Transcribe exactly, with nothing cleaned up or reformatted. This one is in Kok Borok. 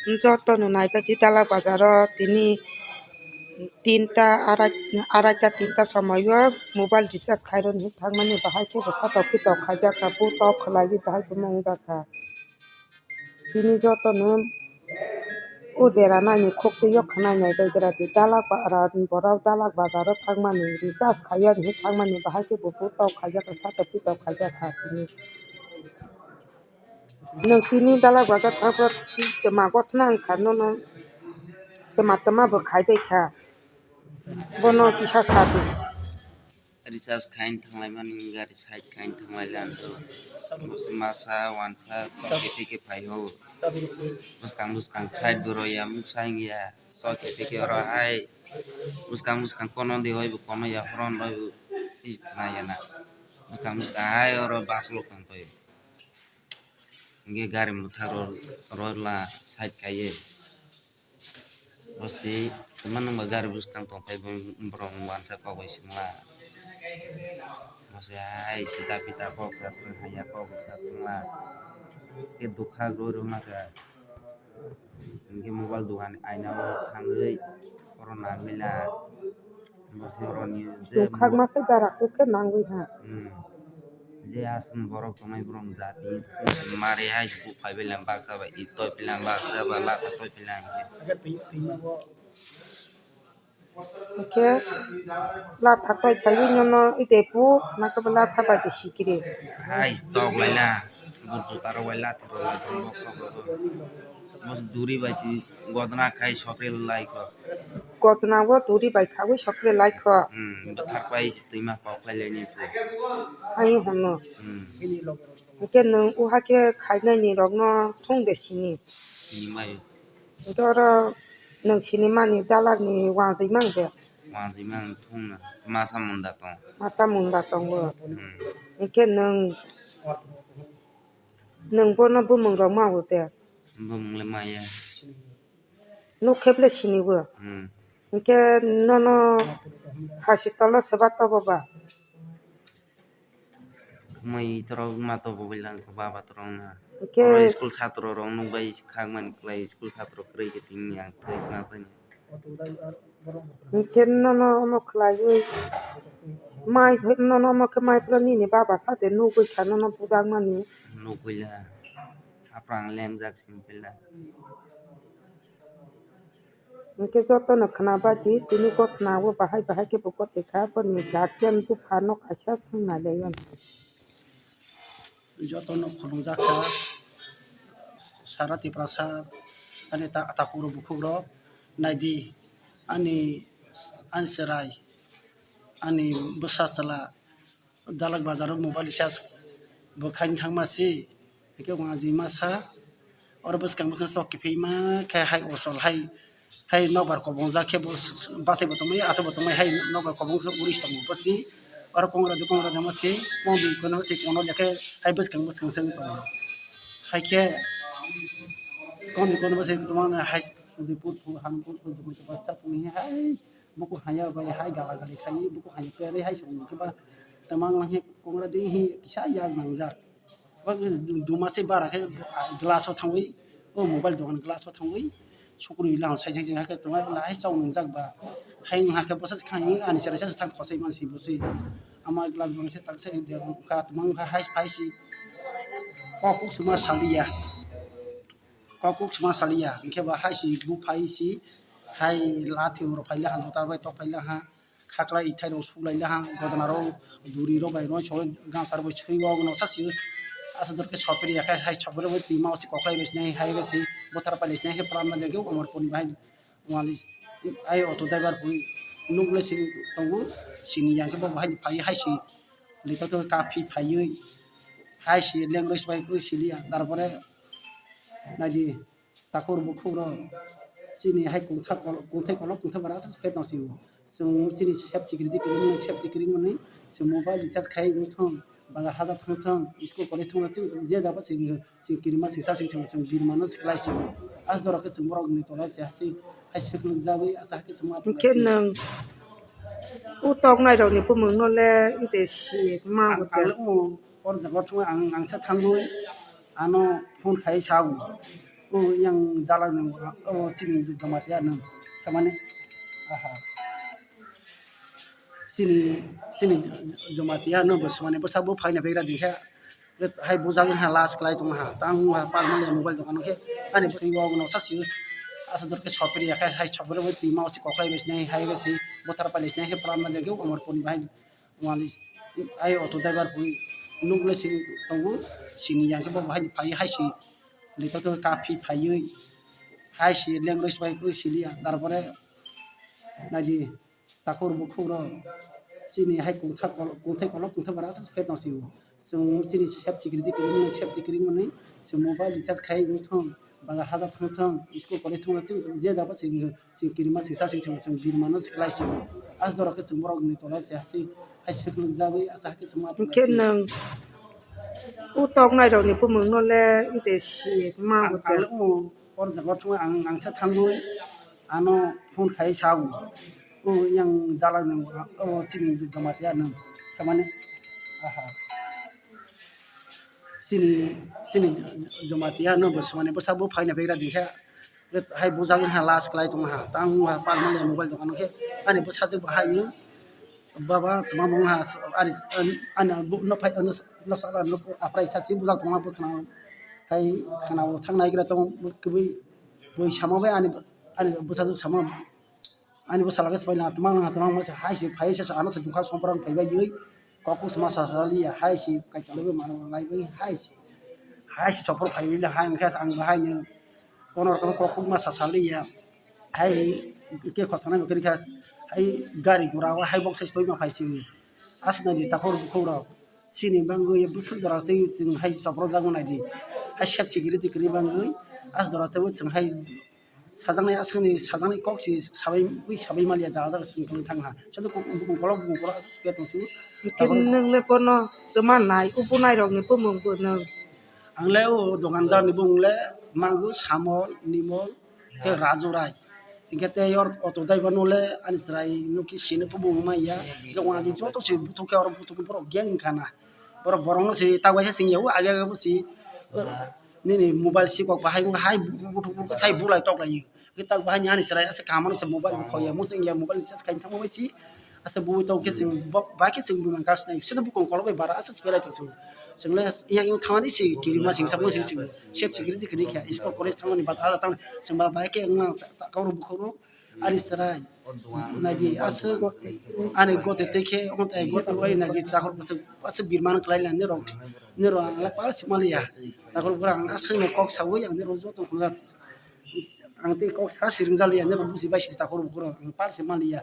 Jotono naibaidi Dalak bazaro tini tinta arai, araita tinta somoio mobile recharge khairokni thangmani bahai khe bo satok pitok khaijakha, bo tok khwlaiwi bahai khe mungjakha. Tini jotono o dera nani khok twi o khwnai naibaidira di Dalak ba-, ra-, borok Dalak bazaro thangmani recharge khaiya hinwi thangmani bahai khe bo tok khaijakha, satok pitok khaijakha tini. Nwng tini Dalak bazar thangkhe twma gotna wngkha nono, twma twma bo khaibai kha, bono kisa sa di. Recharge khaina thanglaimani gari side khaina thanglailan to. Masa wansa sok khe phai ho. Bwskang bwskang side bo rwya muksa wngya sok khe oro hai. Bwskang bwskang kono de oi bo kono ya horon oi bo naya na. Bwskang bwskang hai oro bus lok tang pai. Hingke gari mwthang rw, rwla side kaiye. Bo se tongma nungba gari bwskang tongphai bo borok wansa kok bai sima. Bo se hai sita pita kok sa thang haya kok sa thangla. Ke dukha goro maka. Hingke mobile dogan aina o thangwi oro nangwi la. Bo se oroni je Tongkhak masa bara kok khe nangwi ha. Hmm. Je aswk borok tongnai borok jati mari hai se buphai bai lang baksa bai, itoi bai lang baksa bai, latha toi bai lang. Hingke latha toi phaiwi nono ite pu naka bai latha bai de sikiri. Hai tok lai la, bujo taro bai latha rok lai tong bok tok rok. Bo duri bai si godna khai sokre lai kho. Godna bo duri bai khawi sokre lai kho. Hmm, bwthar pai si twima kok lai lai ni phu. Hai hono. Hmm. Hingke nwng uha khe khainai ni rok no thung de sini. Sini mai. Hingke oro nwng sini mani dalak ni wanjwi mang de. Wanjwi mang thung na. Masa munda tong. Masa munda tongo. Hmm. Hingke nwng, nwng bono bumung rok ma o de. Bumung le maya. Nuk khe ble sini o. Hmm. Hingke nono hospital o swba tobo ba. Mai torok ma tobo bai lang baba torok na. Hingke oro school satro rok nuk bai khak man klai school satro kwrwi khe tini ang thwi ma bai. Hingke nono omo khlaiwi mai phai nono omo khe mai phano nini baba sa de nugwi kha nono bujakmani. Nugwi la. Aprang lengjak sini pila. Hingke jotono khwna bai di, tini gotna o bahai bahai khe bo gotoi kha, boni guardian bupha no kaisa swng nai lai o. Jotono khulumjak kha, sara Tiprasa, ani ta-, takhuk rok bukhuk rok, nai di, ani, ani chwrai, ani bwsa chwla, Dalak bazaro mobile recharge bo khaina thangma se, hingke wanjwi masa, oro bwskang bwskang sok kiphilma khe hai osol hai, hai nokbar kobongjak khe bo s-, s-, bachai bo tongmani, achai bo tongmani, hai nokbar kobong khe uri se tongo bo se, oro kongra di kongra di ma se, kondwi kono se kono ya khe hai bwskang bwskang se wngwi tongo. Hai khe kondwi kono bo se tongmani hai sudipur phu, hanpur phu, jumui tongma chapung hai. Buku haya bai hai gala gali khai, buku haya pere hai song khe ba tamang lang he kongra de he kisa yak nangjak. Ba duma se bara khe glass o thangwi, o mobile dogan glass o thangwi, sukuri lang sai sai hai khe tongo, la hai chong nangjak ba. Hai wngkha khe bwsa se khai ani chwrai sa thang khosai man si bo se. Ama glass bang se tak se de wngkha tamang hai hai si kok kuk suma saliya. Kok kuk suma saliya, hingke bo hai si buphai si, hai lathi rok phai laha, juta bai tok phai laha, khaklai ithai rok suklai laha, godona rok duri rok bai roi soi gansa rok bai soi o, noksa si aswk dorkhe sopri ya khe, hai sopri bai twima o si koklai bai sinai, hai bai si bothar pai lai sinai, hai pran manjak khe Amarpur ni bahai wngmani, ai auto driver pui nuk le si tongo, sini yang khe bo bahai ni phai hai si lethok thok kaphi phaiwi hai si language bai pui siliya, tarpore naidi. Takhur bukhuk rok chini hai kungtha kol-, kungthai kolok kungthai bara aswk phet tong sio. Chwng chini sep chikiri di kiring mani, sep chikiri mani, chwng mobile recharge khai wng thung, bazar hajar thang thung, school college thang thung, chwng je jaga chwng, chwng kirima chwng sa chwng, chwng, chwng birma no chwng lai sio. As dorok khe chwng borok ni tola se hasi hai swk nuk jagwi asa hakhe chwng ma tong Hwnkhe sio. Nwng o toknai rok ni bumung no le ide si ma Ang, bo te. Ang o, o jaga thang ang, ang sa thangwi ano phone khai sa o. O yang dalang nang, o chini Jamatia nang samani. Aha. Chini, chini Jamatia no bo samani bwsa bo phaina begra di khe. Hai bujak ha last klai tong ha. Tang ha palmani mobile dokan khe. Ani bwsa yo no sasi. Asa dor khe sopri ya khe hai sopri bo twi ma si koklai bai sinai hai ga si bothar pai sinai khe palma jagao Amarpur ni bahai. Wali ai auto driver pui nuk le sing tongo, sini yang khe bo bahai phai hai si lito to kaphi phaiwi hai si leng roi bai pui sili ya. Tarpore naidi takhur bukhuk rok sini hai kungtha kol-, kungthai kolok kungtha bara se phet tong sio. Chwng chini sep chikri di kwrwngmani sep chikri mani chwng mobile recharge khai wng thong, bazar hajar thang thong, school college thang thong, chwng je jabo chwng Chwng kirima singsa sing sing chwng birmano se khlai singo. As dorok khe chwng borok ni tola se hasi hai se khuluk jagwi asa hakhe chwng ma Hwnkhe nwng o toknai rokni bumung no le ite si ma bo te. Ang o or jaga thangwi ang, ang sa thangwi ano phone khai sa o. O yang dalang nang o chini Jamatia nang samani. Aha. Chini, chini Jamatia no bo samani bwsa bo phaina begra di khe. Hai bujak ha last klai tong ha. Tang ha palmani mobile dokan khe ani bwsa je bahai ni baba tuma mung ha ani, ani, ani bu no phai no sala no aprai sa si bujak tong ha bo khna. Hai khna o thang nai gra tong kbwi boi sama bai ani, ani bwsa je sama. Ani bo salaka se pai langa twmang langa twmang masa hai se phai se ano se dukha sompra phai bai yoi kok kus masa sali ya hai se kai tole be mano lai bai hai se hai se sopor phai bai hai mkha ang hai ne kono kono kok kus masa sali ya hai ke khosana mkha kha hai gari gura hai bok se stoi ma phai se asna di takhor bukhok rok sini bangwi bwswk jora tei chwng hai sopro jak nai di hai sep sikiri tikiri bangwi as jora tei chwng hai Sajaknai aswkni sajaknai kok si sabai ui sabai maliya jaga jaga sini kwlwng thang ha. Chwng kok bukung kolok bukung kolok aswk spare tong sio. Hwnkhe nwng le bono twma nai, ubu nai rokni bumung bo nwng. Ang le o dukandar ni bumung le mago Samol, Nimol, khe Raju Rai. Hwnkhe tei yor auto driver no le ani chwrai no ki sini bumung ma ya. Hwnkhe wngya joto se buthuk khe oro buthuk khe borok gang wngkha na. Borok borok no se tak bai se singya o age age bo se. Nini mobile si kok bahai wngkha hai buthuk buthuk sai bulai tok lai. Kitak bahai ni ani chwrai asa kamano se mobile bo khoya mo se ya mobile ni charge khai thangma bai si asa bui tong khe chwng bok bai khe chwng bui man kha sinai sino bukung kolok bai bara asa se belai tong chwng chwng le yang yang thangani se kirima sing sabo sing sing sep se kiri kiri kha school college thangani ba thala tang chwng ba bai khe wngna ta kauro bukhoro ani chwrai naidi asa ani gote tei khe omo tai gote bai naidi takhor bwswk asa birman klai lani rok ni rok ang le pal se maliya takhor bwrang asa ni kok sawi ang ni rok joto khna. Ang tei kok sa siring jaliya, nini busi bai si takhor bukhoro, ang pal se maliya.